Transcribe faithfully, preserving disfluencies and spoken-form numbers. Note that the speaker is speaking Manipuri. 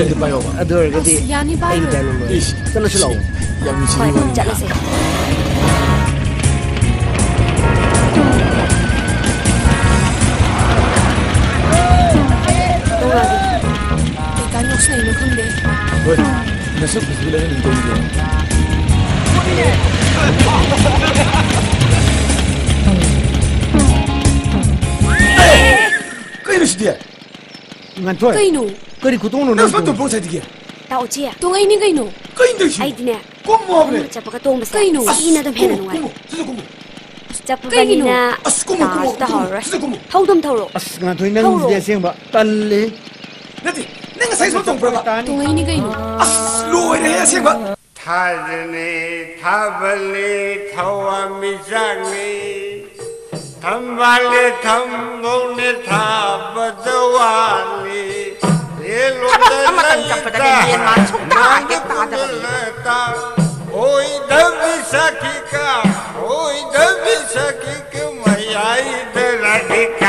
ꯑꯗꯨ ꯄꯥꯏꯌꯣꯕ꯫ ꯑꯗꯨ ꯑꯣꯏꯔꯒꯗꯤ ꯑꯁ, ꯌꯥꯅꯤ, ꯄꯥꯏꯔꯣꯏ꯫ ꯑꯩ ꯗꯥꯏꯂꯣꯒ ꯂꯣꯏꯔꯦ꯫ ꯏꯁ꯫ ꯆꯠꯂꯁꯤ ꯂꯥꯛꯑꯣ꯫ ꯌꯥꯝ ꯅꯨꯡꯁꯤꯕ ꯍꯣꯏ, ꯋꯥꯔꯤꯅꯤ꯫ ꯆꯠꯂꯁꯦ꯫ ꯀꯩꯀꯥꯟ ꯅꯣꯛꯁꯤꯟꯅꯩꯅꯣ ꯈꯪꯗꯦ꯫ ꯍꯣꯏ, ꯅꯁꯛ ꯐꯖꯕ ꯂꯩꯔ ꯑꯗꯨꯝ ꯇꯧꯕꯤꯔꯣ꯫ ꯀꯩꯅꯣ ꯁꯤꯗꯤ? ꯉꯥꯟꯊꯣꯏ꯫ ꯀꯩꯅꯣ? ꯀꯔꯤ ꯈꯨꯇꯣꯡꯅꯣ ꯅꯪ ꯅꯪ ꯁꯨꯃꯥꯏꯅ ꯇꯣꯡꯉꯤꯗꯣ? ꯇꯣꯡꯕ ꯉꯁꯥꯏꯗꯒꯤ? ꯇꯥꯛꯑꯣ ꯆꯦ꯫ ꯇꯣꯡꯉꯛꯏꯅꯦ ꯀꯩꯅꯣ? ꯀꯩꯅꯣ ꯇꯧꯔꯤꯁꯤꯕꯣ? ꯑꯩꯗꯤꯅꯦ ꯀꯨꯝꯃꯣ ꯍꯥꯏꯕꯅꯦ꯫ ꯈꯣꯡꯅ ꯆꯠꯄꯒ ꯇꯣꯡꯕꯁꯦ ꯀꯩꯅꯣ? ꯁꯤꯅ ꯑꯗꯨꯝ ꯍꯦꯟꯅ ꯑꯁ, ꯅꯨꯡꯉꯥꯏ꯫ ꯀꯨꯝꯃꯣ, ꯀꯨꯝꯃꯣ, ꯁꯤꯗ ꯀꯨꯝꯃꯣ꯫ ꯀꯩꯒꯤꯅꯣ? ꯆꯠꯄꯒꯅꯤꯅ ꯑꯁ, ꯀꯨꯝꯃꯣ, ꯀꯨꯝꯃꯣ, ꯇꯥꯔꯁꯨ ꯀꯨꯝꯃꯣ, ꯇꯥꯍꯧꯔꯔꯣꯏ꯫ ꯁꯤꯗ ꯀꯨꯝꯃꯣ꯫ ꯊꯧꯗꯨꯝ ꯊꯧꯔꯣ꯫ ꯑꯁ, ꯉꯥꯟꯊꯣꯏ, ꯊꯧꯔꯣ꯫ ꯅꯪꯁꯤꯗꯤ ꯑꯁꯦꯡꯕ ꯇꯜꯂꯦ꯫ ꯅꯠꯇꯦ, ꯅꯪ ꯉꯁꯥꯏ ꯁꯨꯃꯥꯏꯅ ꯇꯣꯡꯕ꯭ꯔꯕ? ꯇꯣꯡꯉꯛꯏꯅꯤ ꯀꯩꯅꯣ꯫ ꯑꯁ, ꯂꯣꯏꯔꯦꯍꯦ, ꯑꯁꯦꯡꯕ꯫ ꯊꯥꯖꯅꯤ, ꯊꯥꯕꯜꯅꯤ, ꯊꯋꯥꯟꯃꯤꯆꯥꯛꯅꯤ, ꯊꯝꯕꯥꯜꯅꯤ, ꯊꯝꯕꯧꯅꯤ, ꯊꯥꯕꯗ ꯋꯥꯅꯤ꯫ ꯌꯦꯜꯂꯣꯡꯗ ꯂꯩꯇ, ꯃꯥꯡꯗ ꯀꯨꯝꯗ ꯂꯩꯇ, ꯑꯣꯏꯗꯕꯤ ꯁꯥꯈꯤꯀ, ꯑꯣꯏꯗꯕꯤ ꯁꯥꯈꯤꯀ, ꯃꯌꯥꯏꯗ ꯔꯥꯙꯤꯀꯥ꯫